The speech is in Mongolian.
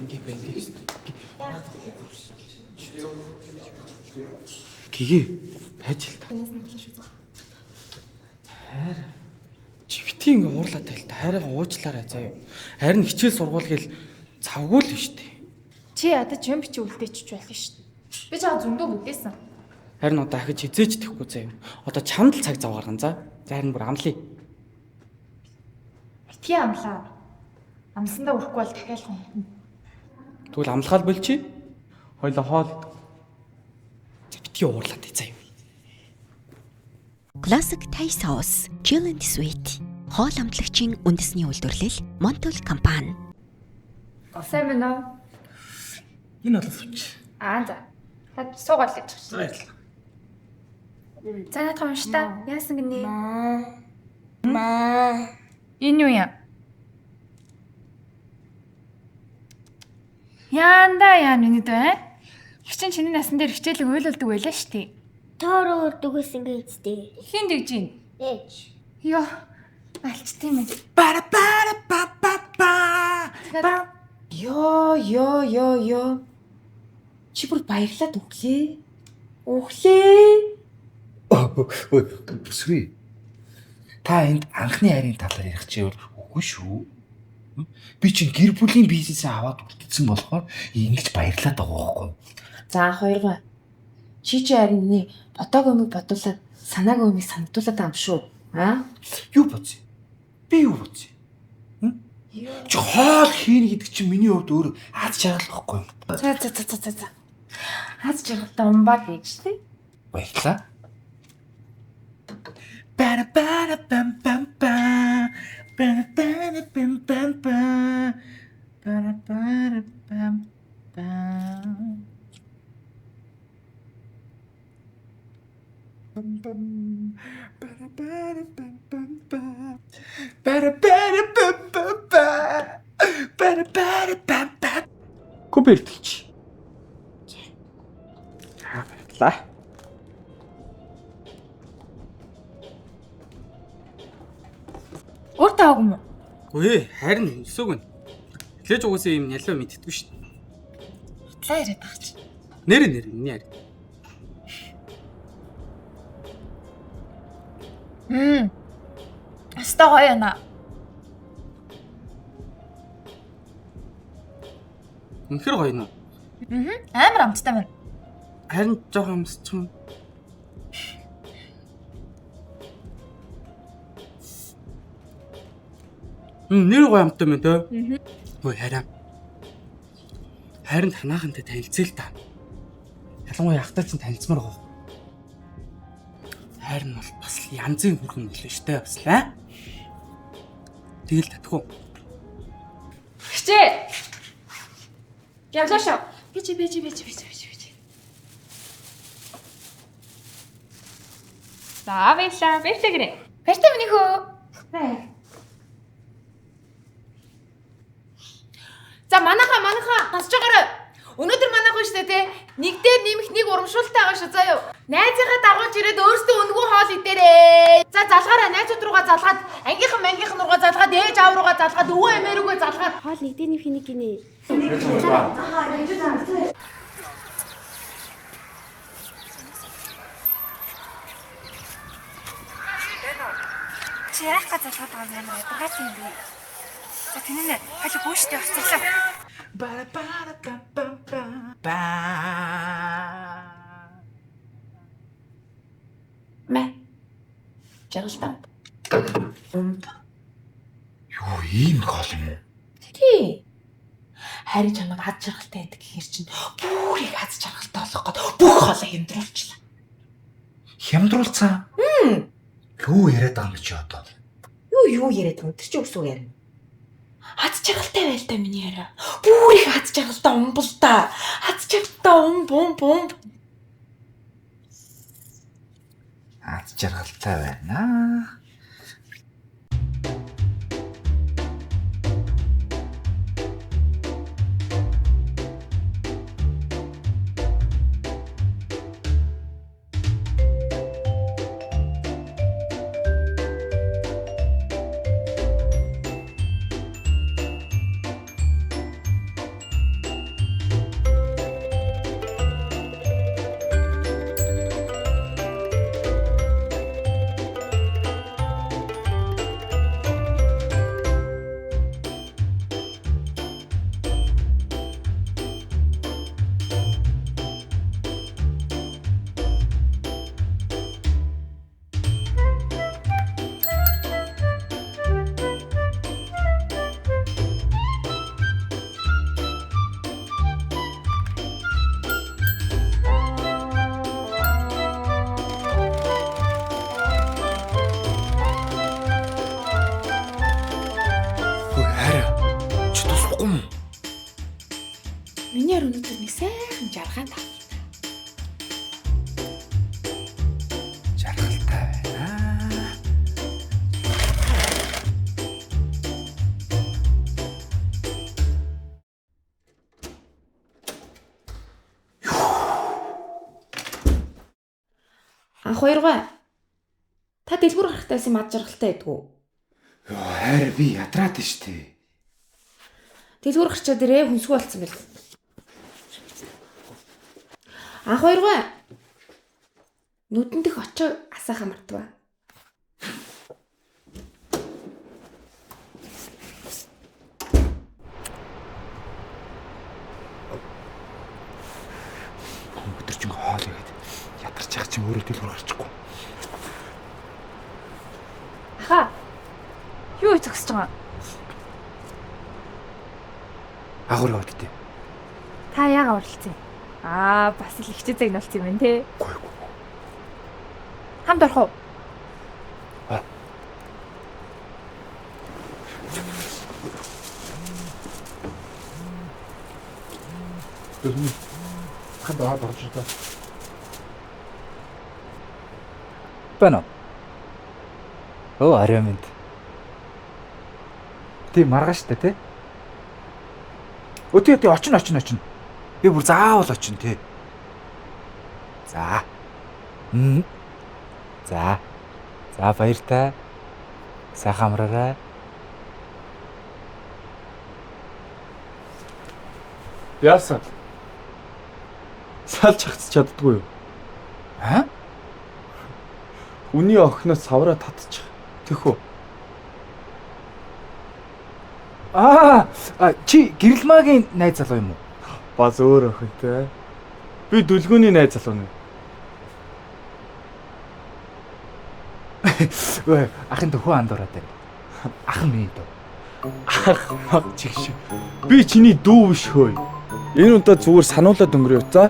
Ингээ бай ингээ. Гээ байж л та. Хайр. Чи бити ингээ уурлаад байл та. Хайраа уучлаарай заяа. Харин хичээл сургуул гээл завгүй л шүү дээ. Чи ядаж юм бичи үлдээчих болно шүү дээ. Би чамаа зөндөө бүтээсэн. Харин одоо ахиж хизээч тэхгүй заяа. Одоо чамд л цаг зав гаргана за. За харин бүр амлая. Битгий амлаа. Амсандаа өрөхгүй бол дахиад хүн. Тэгвэл амлахаа л болчих. Хоёлоо хоол. За бити уурлаад бай заяа. Classic Thai Sauce, Chill and Sweet. Хоол амтлагчийн үндэсний үйлдвэрлэл Montol компани. Сайн байна уу? Энэ бол сууч. Аа за. Та суугаад л явчих. За баярлалаа. За наадах унш та. Яасан гинэ? Маа. Энэ юу юм? Яанда яа миний дүү. Их чин чиний насан дээр хичээлийг уйлуулдаг байлаа шүү дээ. Тоор өрдөг гэсэн гэжтэй. Хин тэгж юм? Ээж. Йоо. Алчт юм ээ. Бара бара ба ба ба. Ба. Йоо, ёо, ёо, ёо. Чи бүр баярлаад өглөө. Өглөө. Ой, бүсгүй. Та энд анхны хайрын талаар ярих чивэл үгүй шүү. Би чинь гэр бүлийн бизнесээ аваад үлдсэн болохоор ингэж баярлаад байгаа байхгүй. За хоёргоо. Чи чи харин миний бодоогүй юмыг бодуулаад санаагүй юмыг санагдуулаад байгаа юм шүү. Аа? Юу бодсон? Би юу бодсон? Чи хоол хийнэ гэдэг чинь миний хувьд өөр аз жаргал байхгүй юм. За за за за за за. Аз жаргалтай умбаа гэж тий. Баярлалаа. Бара бара бам бам ба. Бара бара бам бам ба. Бара бара бам бам. Бам бам. Бара бара бам бам ба. Бара бара бам бам ба. Бара бара бам бам. Көбэртэлч. За баярлалаа. Өөр таагүй юм уу? Үгүй харин өсөөг нь. Эхлэж угаасаа юм нялуй мэддэггүй шүү дээ. Хутлаа яриад байгаа чи. Нэр нэр миний харин. Мм. Аста гоё яана. Үнэхэр гоё нүү. Аа. Амар амттай байна. Харин жоохон амсчих юм. Нэр гоё амттай мэн төө. Ой хараа. Харин танаахантай танилцъя л та. Ялангуяа ахтай чинь танилцмаар байгаа. Харин бол бас л янзын хүрхэн мөлөө штэ бас л аа. Тэгэл татгүй. Хичээ. Явлаа шав. Бич бич бич бич бич бич. За баярлаа. Баярлалаа гэрээ. Баяртай миний хөө. За манайхаа манайхаа тасч байгаарай. Өнөөдөр манайх биш үү те? Нэг дээр нэмэх нэг урамшуултай байгаа шүү заа юу. Найзынхаа дагуулж ирээд өөрсдөө өнгөө хоол идээрээ. За залгаараа найзууд руугаа залгаад, ангийнхан мангийнхан руугаа залгаад, ээж аав руугаа залгаад, өвөө эмээ рүүгээ залгаад. Хоол нэг дээр нэмэх нэг гинэ. Чи яах гэж залгаад байгаа юм амар ядаргаатай юм бэ? За тэнэнэ халиг гүйштэй хоцорлоо. Бара бара бам бам ба. Ба. Мэ. Жаргалтай. Умб. Юу ийм хоол юм уу? Тий. Харин чамайг аз жаргалтай байдаг гэхэр чинь бүр их аз жаргалтай болох гээд бүх хоолоо хямдруулчлаа. Хямдруулцаа. Юу яриад байгаа юм чи одоо? Юу юу яриад байгаа юм? Тэр чи өсөг ярина. Аз жаргалтай байл та миний яриа. Бүр их аз жаргалтай умбал та. Аз жаргалтай умб умб умб. Аз жаргалтай байна. Орохгүй юм. Миний ар өнөөдөр нэг сайхан жаргаан тав. Жаргалтай байна. Анх хоёргой. Та дэлгүүр гарахтаа юм ад жаргалтай байдгүй. Йоо, хайр би ядраад штэ. Дэлгүүр гарчаад ирээ хүнсгүй болцсон байл. Анх хоёргой. Нүдэн дэх очоо асааха мартваа. Өдөр чинь хоол игээд ядарч явах чинь өөрөө дэлгүүр гарчихгүй. Аха. Юу зогсож байгаа? Агуур яваад дээ. Та яага уралцсан юм? Аа, бас л ихчээ загнуулсан юм байна те. Үгүй үгүй. Хамт орох уу? Аа. Ханд аваад орж ирдэ. Байна. Оо, арай минь. Тий маргааш та тий. Өө тий тий очино очино очино. Би бүр заавал очино тий. За. За. За баяртай. Сайхан амраарай. Яасан? Салж хацж чаддгүй юу? Аа? Хүний охиноос савраа татчих. Тэхүү. Аа, чи гэрэлмагийн найз залуу юм уу? Бас өөр охинтой. Би дүлгөөний найз залуу нэ. Өө, ахын дөхөө андуураад байна. Ах нь миний дүү. Ах маг чигш. Би чиний дүү биш хөөе. Энэ удаа зүгээр сануулад өнгөрөө за.